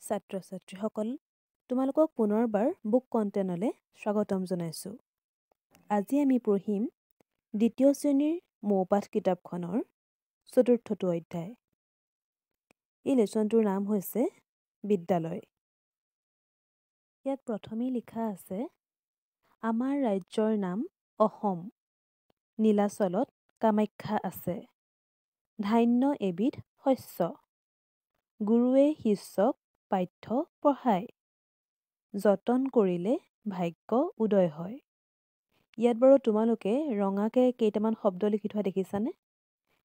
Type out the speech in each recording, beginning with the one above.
ছাত্ৰ ছাত্ৰীসকল, তোমালোকক পুনৰবাৰ বুক কণ্টেণ্টলৈ স্বাগতম জনাইছোঁ। আজি আমি পঢ়িম দ্বিতীয় শ্ৰেণীৰ মৌপাঠ কিতাপখনৰ চতুৰ্থটো অধ্যায়। এই লেচনটোৰ নাম হৈছে বিদ্যালয়। ইয়াত প্ৰথমেই লিখা আছে, আমাৰ ৰাজ্যৰ নাম অসম, নীলাচলত কামাখ্যা আছে, ধান্য এবিধ শস্য, গুৰুৱে শিষ্যক পাঠ্য পঢ়ায়, যতন কৰিলে ভাগ্য উদয় হয়। ইয়াত বাৰু তোমালোকে ৰঙাকৈ কেইটামান শব্দ লিখি থোৱা দেখিছানে?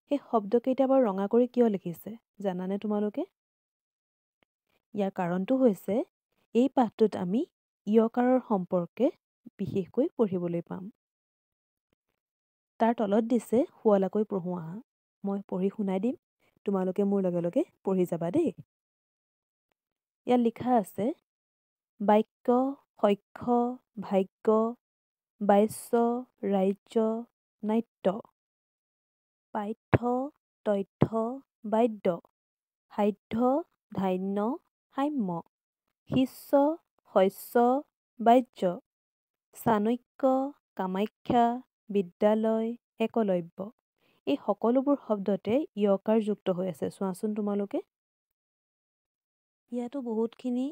সেই শব্দকেইটা বাৰু ৰঙা কৰি কিয় লিখিছে জানানে তোমালোকে? ইয়াৰ কাৰণটো হৈছে এই পাঠটোত আমি ইয়কাৰৰ সম্পৰ্কে বিশেষকৈ পঢ়িবলৈ পাম। তাৰ তলত দিছে শুৱলাকৈ পঢ়োঁ আহা। মই পঢ়ি শুনাই দিম, তোমালোকে মোৰ লগে লগে পঢ়ি যাবা দেই। ইয়াত লিখা আছে বাক্য, সখ্য, ভাগ্য, বাস্য, ৰাজ্য, নাট্য, পাঠ্য, তথ্য, বাদ্য, সাধ্য, ধান্য, সাম্য, শিষ্য, শস্য, বাহ্য, চাণক্য, কামাখ্যা, বিদ্যালয়, একলব্য। এই সকলোবোৰ শব্দতে ইয়কাৰ যুক্ত হৈ আছে। চোৱাচোন তোমালোকে, ইয়াতো বহুতখিনি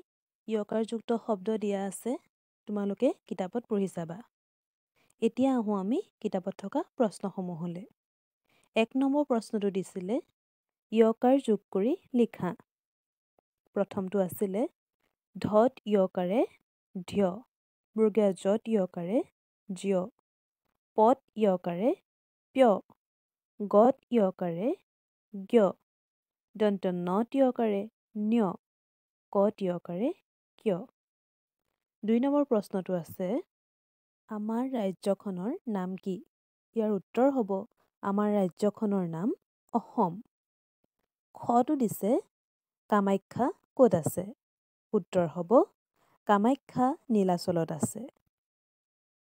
ইয়কাৰযুক্ত শব্দ দিয়া আছে, তোমালোকে কিতাপত পঢ়ি চাবা। এতিয়া আহোঁ আমি কিতাপত থকা প্ৰশ্নসমূহলৈ। 1 নম্বৰ প্ৰশ্নটো দিছিলে ইয়কাৰ যোগ কৰি লিখা। প্ৰথমটো আছিলে ধত ইয়কাৰে ধ্য, বৰ্গীয়া যত ইয়কাৰে জ্য, পত ইয়কাৰে প্য, গত ইয়কাৰে জ্ঞ, দন্ত নত ইয়কাৰে ন্য, কত ইয়কাৰে কিয়। 2 নম্বৰ প্ৰশ্নটো আছে আমাৰ ৰাজ্যখনৰ নাম কি? ইয়াৰ উত্তৰ হ'ব আমাৰ ৰাজ্যখনৰ নাম অসম। খটো দিছে কামাখ্যা ক'ত আছে? উত্তৰ হ'ব কামাখ্যা নীলাচলত আছে।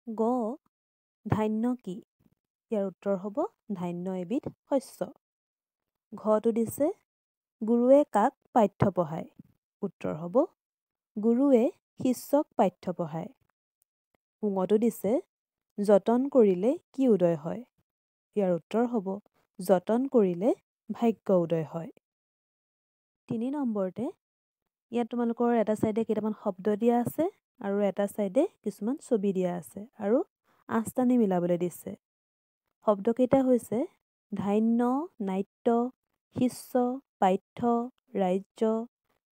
গ ধান্য কি? ইয়াৰ উত্তৰ হ'ব ধান্য এবিধ শস্য। ঘটো দিছে গুৰুৱে কাক পাঠ্য পঢ়ায়? উত্তৰ হ'ব গুৰুৱে শিষ্যক পাঠ্য পঢ়ায়। উঙটো দিছে যতন কৰিলে কি উদয় হয়? ইয়াৰ উত্তৰ হ'ব যতন কৰিলে ভাগ্য উদয় হয়। 3 নম্বৰতে ইয়াত তোমালোকৰ এটা চাইডে কেইটামান শব্দ দিয়া আছে আৰু এটা চাইডে কিছুমান ছবি দিয়া আছে আৰু আঁচটানি মিলাবলৈ দিছে। শব্দকেইটা হৈছে ধান্য, নাট্য, শিষ্য, পাঠ্য, ৰাজ্য,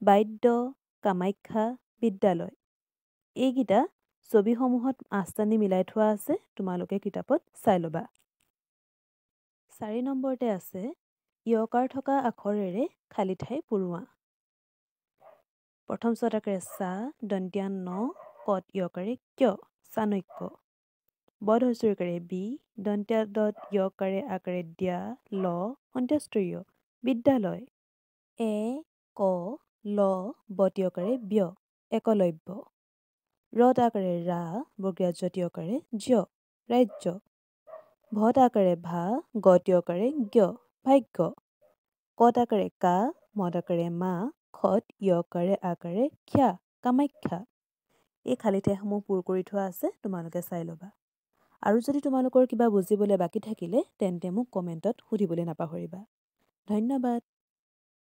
বাদ্য, কামাখ্যা, বিদ্যালয়। এইকেইটা ছবিসমূহত আঁচটানি মিলাই থোৱা আছে, তোমালোকে কিতাপত চাই ল'বা। 4 নম্বৰতে আছে ইয়কাৰ থকা আখৰেৰে খালী ঠাই পূৰোৱা। প্ৰথম ছটাকাৰে চা, দন্তীয়া ন, কত ইয়কাৰে কিয়, চাণক্য। বধ হস্ৰকাৰে বি, দন্তীয়া দত ইয়কাৰে আকাৰে দিয়া, ল, অন্ত্যস্তৰীয়, বিদ্যালয়। এ, ক, ল, বতীয়কাৰে ব্য, একলব্য। ৰত আকাৰে ৰা, বৰ্গীয়া যতীয়কাৰে জ্য, ৰাজ্য। ভত আকাৰে ভা, গতীয়কাৰে জ্ঞ, ভাগ্য। কত আকাৰে কা, মদ আকাৰে মা, খত ইয়কাৰে আকাৰে খ্যা, কামাখ্যা। এই খালী ঠাইসমূহ পূৰ কৰি থোৱা আছে, তোমালোকে চাই ল'বা। আৰু যদি তোমালোকৰ কিবা বুজিবলৈ বাকী থাকিলে তেন্তে মোক কমেণ্টত সুধিবলৈ নাপাহৰিবা। ধন্যবাদ।